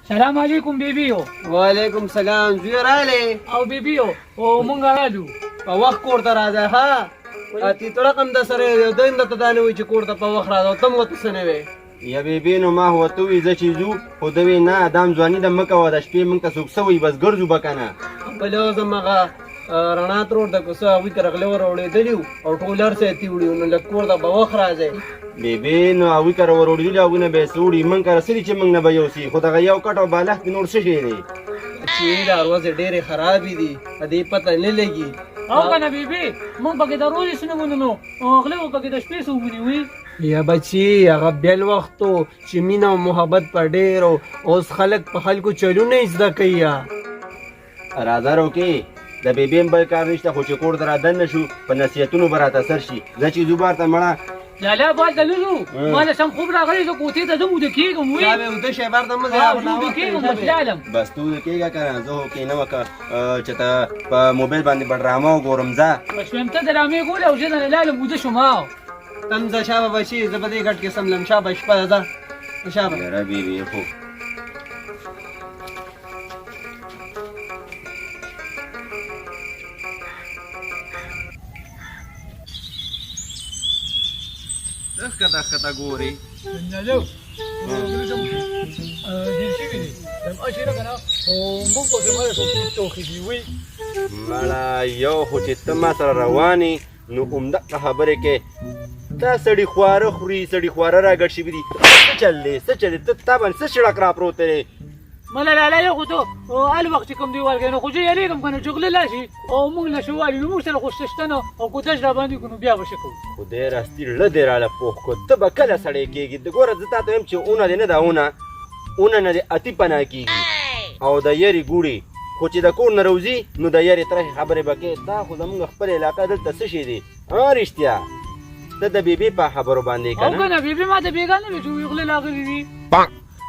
سلام علیکم بیبیو. وعلیکم سلام زوی رالی. او بیبیو او مونږ رالو. په وخت کور ته راځه. ها اتی تو رقم د سره یو دین د ته دا نه وي چې کور ته په وخت راځه، ته مو ته څه نه وې. یا بیبي نو ما هو ته وی زه چې ځو، خو ده وی نه دام ځواني د مه کوه، د شپې موږ ته څوک څه وایي، بس ګرځو به که نه. بله ورځ هم هغه رڼا ترور د کوڅه هغوی کره غله وروړېدلي وو او ټول هر څه یې ترې وړي وو، نو لږ کور ته به وخت راځئ. بیبي نو هغوی کره وروړېدلي، هغوی نه به یې څه وړي، موږ کره څه دي چې موږ نه به یوسي، خو دغه یو کټ او بالښت نور څه شی دی؟ چې دا ورځې ډېرې خرابې دي، د دې پته نه لګي. او که نه بیبي مونږ پکې د ورځې څه نه ومنو، غله به پکې د شپې څه ومني وي. یا بچی هغه بل وخت و چې مینه او محبت په ډېر و، اوس خلک په خلکو چلونه زده کوي. راځه روکې، د بیبي هم بل کار نشته، خو چې کور ته را دننه شو په نصیحتونو به راته سر شي. زه چې ځو بار ته مړه. لالا بال ته نه ځو، ما له سم خوب راغلی، زه کوټې ته ځم وده کېږم. وي شابه وده شی بار ته مه ځه، زه وده کېږم بس لالم. بس ته وده کېږه که نه، زه خو کښېنم که چې ته په موبایل باندې به ډرامه وګورم. ځه بس وایم ته ډرامې ګورې او زه درنه لالم وده شوم. تم ځه شابه بچي، زه په دې ګټ کې سملم. شابه شپه ده، ځه شابه. یاره بیبي خو ښکته ښکته ګوري. لالا ډېر شوي دي اشیره که نه، خو موږ پکې مړه څوک توخي دي وي. مړه یو خو چې ته ما سره روان یې نو همدغه خبرې کې تا سړي خواره خوري، سړي خواره راګډ شوي دي. څه چل دی، څه چل دی؟ ته تا باندې څه شړک را پروت دی؟ مله لالا یو خو ته هل وخت چې کوم دیوال کوي نو خو زه یېرېږم که نه چې غله لاړ شي او موږ نه شو والي، نو موږ سره خو څه شته نه، او که دش را باندې کړو نو بیا به څه کوو؟ خدای راستي زړه دې راله پوخ کړو، ته به کله سړی کېږي؟ د ګوره زه تا ته وایم چې اونه دې نه ده، اونه نه دې اتي پناه کېږي او د یرې ګوړي، خو چې د کور نه راوځي نو د یرې ترخې خبرې به کوې. دا خو زموږ خپله علاقه دلته څه شی دی؟ ها رښتیا ته د بیبي په خبرو باندې که او نه؟ که نه بیبي ما ته بېګا نه وي چې غله راغلي دي.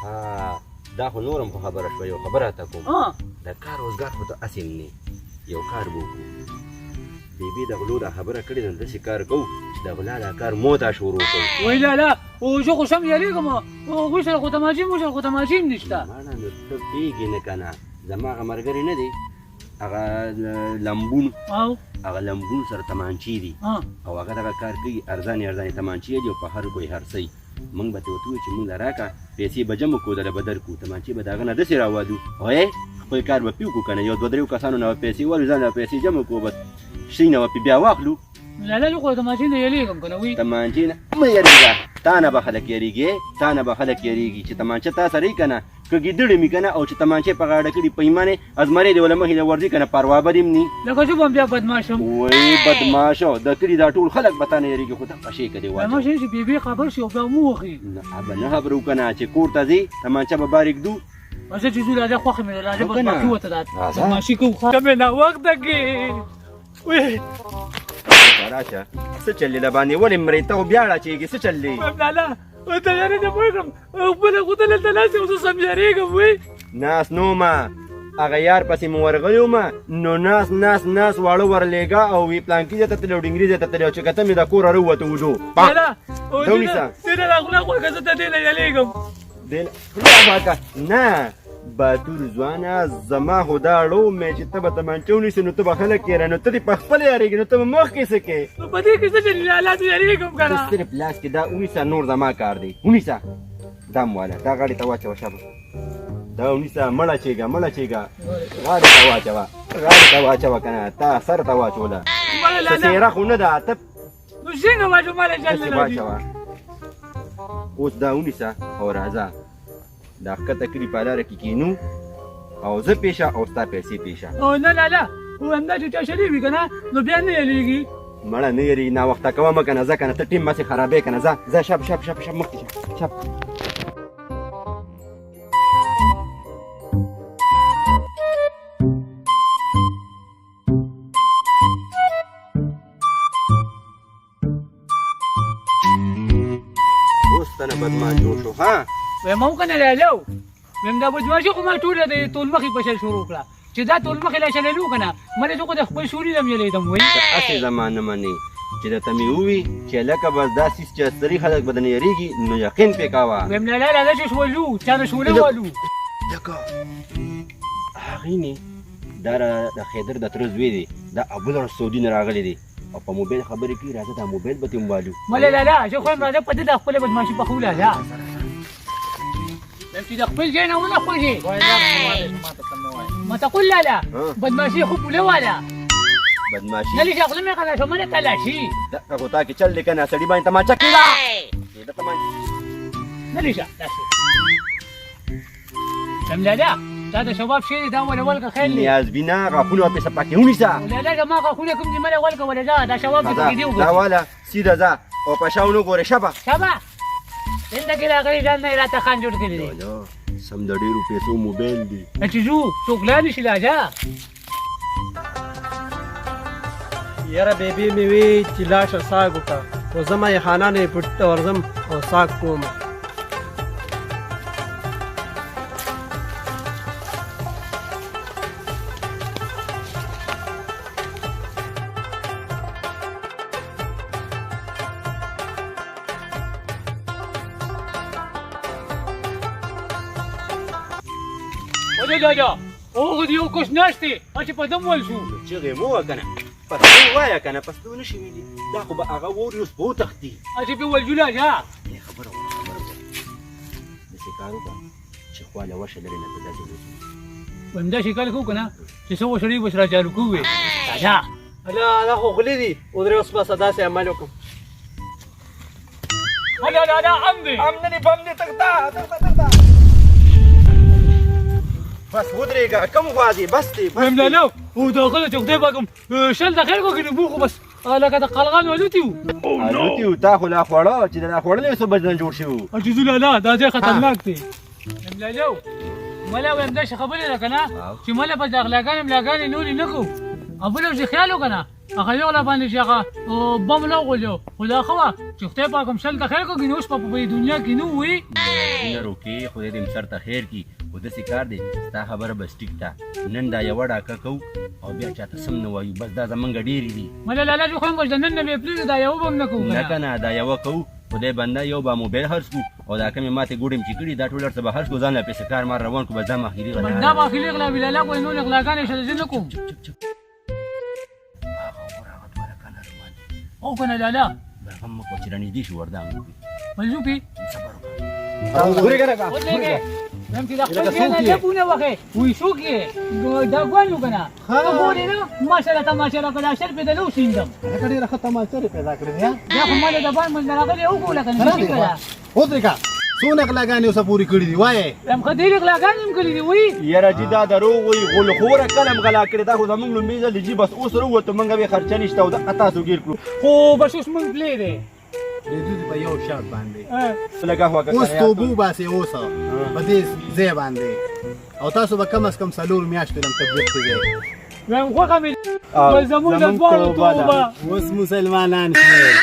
ها دا خو نور هم خو خبره شوه. یو خبره راته کوم، د کار روزګار خو ته هسې هم نه، یو کار به وکړو. بیبي د غلو دا خبره کړې ده، نو داسې کار کوو چې د غلا دا کار مو تا شروع کوو. وایي لالا او زه خو سم یېرېږم، هغوی سره خو تماچې مو سره خو تماچې هم نشته. مړه نو ته پوهېږې نه که نه، زما هغه ملګری نه دی هغه لمبون، هغه لمبون سره تمانچې دي او هغه دغه کار کوي، ارزانې ارزانې تمانچې دي او په هر کوی هر څه. موږ به ته ورته ووایو چې موږ له راکړه پیسې به جمع کړو، دله به درکړو، تمانچې به د هغه نه داسې راوالو، وایې خپل کار به پې وکړو که نه، یو دوه دریو کسانو نه به پیسې والو، ځان له به پیسې جمع کړو، بس شي نه به پې بیا واخلو. لالا زه خو تمانچې نه یېرېږم که نه وي. تمانچې نه مه یېرېږه، تا نه به خلک یېرېږي، تا نه به خلک یېرېږي چې تمانچه تا سره یي که نه، که ګیدړې مي که نه او چې تمانچې په غاړه کړي په ایمان یې ازمرې دې وله مخې له ورځي که نه، پروا به دې هم ني. لکه زه به هم بیا بدمعاش شم. وایي بدمعاش د کلي دا ټول خلک به تا نه یېرېږي، خو دغه شی که دې واچوه. بدمعاش چې بیبي خبر شي او بیا مو وخي. نه به نه خبرو که نه چې کور ته ځې تمانچه به بار ږدو. زه چې ځو راځه خوښه مې ده، راځه نو که نه؟ بدمعاشي ورته ده، بدمعاشي کوو. ته مې ناوخته کې وې. راشه څه چل دی د باندې ولې مرې، ته خو بیا راچېږې، څه چل دی؟ لالا ته یاره نه پوهېږم، خپله خو ته دلته ناست یم، زه سم یارېږم. وې ناست نو ما هغه یار پسې مې ورغلی وم، نو ناس ناس ناس واړه ورلېږه او وی پلانکي ځای ته تللی او ډینګري ځای ته تللی او چې کته مې د کوره راووته وځو. لالا دا ونیسه. دې نه راغله خوښه، زه ته دې نه یېرېږم. دې نه خوښه نه باتور ځوانه، زما خو دا اړو مې چې ته به تمانچه ونیسې نو ته به خلک یېره، نو ته دې په خپله یارېږې، نو ته به مخکې څه کوې؟ نو په دې کې څه چې لالا زه یېرېږم که نه؟ ته صرف لاس کې دا ونیسه، نور زما کار دی. ونیسه دا م واله، دا غاړې ته واچوه، شابه دا ونیسه، مړه چېږه، مړه چېږه، غاړې ته واچوه، غاړې ته واچوه که نه تا سر ته واچوله. څه څېره خو نه ده ته. نو څنګه واچوم؟ ماله چل نه داسې راځي. واچوه. اوس دا ونیسه او راځه دا ښکته کلي په لاره کې کینو او زه پیشه او ستا پیسې پیشه. او نه لالا همدا چې چا شري وي که نه نو بیا نه یېرېږي. مړه نه یېرېږي، ناوخته کوه مه که نه، ځه که نه ته ټیم هسې خرابې که نه، ځه ځه شپ شپ شپ شپ مخکې شه شپ. اوس ته نه بدمان جوړ شو. ها وایم او که نه لالا وایم دا بدمعاشي خو ما ټوله د تولمخې په شل شروع کړه، چې دا تولمخې لا شللو که نه ملې زه خو د خپل شوري نه یېرېدم. وایي ته هسې زما نه منې چې درته مې ووي چې لکه بس دا څیز چې ستري خلک به درنه یېرېږي نو یقین پرې کوه. وایم لالا راځه چې شولو چا نه شولې والو. لکه هغې نه دا د خیدر د تره زوی دی، دا ابل سعودي نه راغلی دی او په موبایل خبرې کوي. راځه دا موبایل به ترې ووالو. مله لالا زه خو یم، راځه په دې د خپلې بدماشي پخو لالا چې د خپل ځای نه ونه خوږې. ما تقول لالا بدماشي خو پوله والا بدماشي نه لږ غله مې غلا شو منه تلاشي. دغه خو تا کې چل دی که نه، سړي باندې تماچه کړه. نه لږه داسې سم لالا، دا د شباب شی دی، دا ولې ولکه خیر دی. نیاز بینا غاښونه پې صفا کې ونیسه. لالا زما غاښونه کوم دي؟ مله ولکه ولې دا دا شباب دې پکې دی. دا واله سیده ځه او په شا ونه ګورې. شبه شبه دلته کې راغلی، ځان نه یې راته خان جوړ کړی دی. سم د ډېرو پیسو موبایل دی. چې ځو څوک لا نشي لاجا. یاره بیبي مې وی چې لاړ شه ساګ وکړه، خو زه ما یې خانانو یې پټي ته ورځم او ساګ کوم. وله لالا هغه د یو کس ناست دی هسې په دم ول شو. چغې مه وه که نه، پښتو وایه که نه، پښتو نه شي ویلي. دا خو به هغه ووري اوس به وتښتي. هسې پې ولجو لاجا. خبره وکړه، خبره وکړه، داسې کار وکړه چې خواله وشه لرې نه ته داسې وسو. وایم داسې کار کوو که نه چې څه وسړي بس را چالو کوو لاجا. هله دا خو غلي دي، ودرې اوس بس داسې عمل وکړم. هله لالا ام دی ام نه دی بم دی. تښته تښته تښته، بس ودرېږه، کوم خوا ځې؟ بس دی. وایم لالا او دا غله چې خدای پاکم شل د خیر کو کنه، موږ بس لکه د قلغان الوتي وو. الوتي وو، تا خو لا خوړه چې لا خوړلې څه بجنه جوړ شوي وو. چې ځو لالا دا ځای خطرناک دی. وایم لالا مله وایم داسې خبرې ده که نه چې مله به د غلاګانې ملاګانې نورې نه کوو، او بل ورځې خیال وکړه نه هغه یو لا باندې چې هغه بم نه وغورځېو، خو دا ښه وه چې خدای پاک هم شل ته خیر کړو، ګینې اوس به په دې دنیا کې نه وي. نه روکې، خدای دې سر ته خیر کړي. خو داسې کار دی، ستا خبره بس ټیک ده. نن دا یوه ډاکه کوو او بیا چاته سم نه وایو، بس دا زمونږ ډېرې دي. مله لالا زه خو هم بس د نن نه مې پرېږده، دا یوه به هم نه کوو. نه که نه، دا یوه کوو، خدای بنده یو به موبایل خرڅ کړو او دا کومې ماتې ګوډې مې چې کړي دا ټول هر څه به خرڅ کړو، ځان له پیسې کار مار روان کړو، بس دا مخیري غلا. دا به اخیري غلا وي لالا، کوی نورې غلاګانې شته زه نه کوم. او که نه لالا غم مه کوه چې رانږدې شو وردان وکړي. ولجو پې صبر وکړه. ودرېږه، وایم چې د خپل ځای نه ټپونه وهې. وایي څوک یې؟ دا ګوان یو که نه ته ګورې نه، ماشاءالله تماشه راکړه، دا شل پې د لو سیندم. لکه ډېره ښه تماشه دې پیدا کړې ده. بیا خو ماله د بان منځ راغلی وګوره که نه څنګه ده. ودرېږه، څونه غلاګانې اوسه پورې کړې دي وایې؟ وایم ښه ډېرې غلاګانې هم کړې دي. وایي یاره جي دا دروغ وایي، غولخوره کله هم غلا کړې؟ دا خو زموږ لومبی ځل دی جي، بس اوس راووتو، موږ به خرچه نشته او دغه تاسو ګیر کړو. خو بس اوس موږ پلې دی دې په یو شرط باندې. لږه خوا اوس توبه وباسئ اوس په دې ځای باندې، او تاسو به کم از کم 4 میاشتې لم تبلیغ کې ځئ. وایم خوښه مې بس زموږ د دواړو توبه. اوس مسلمانان شول.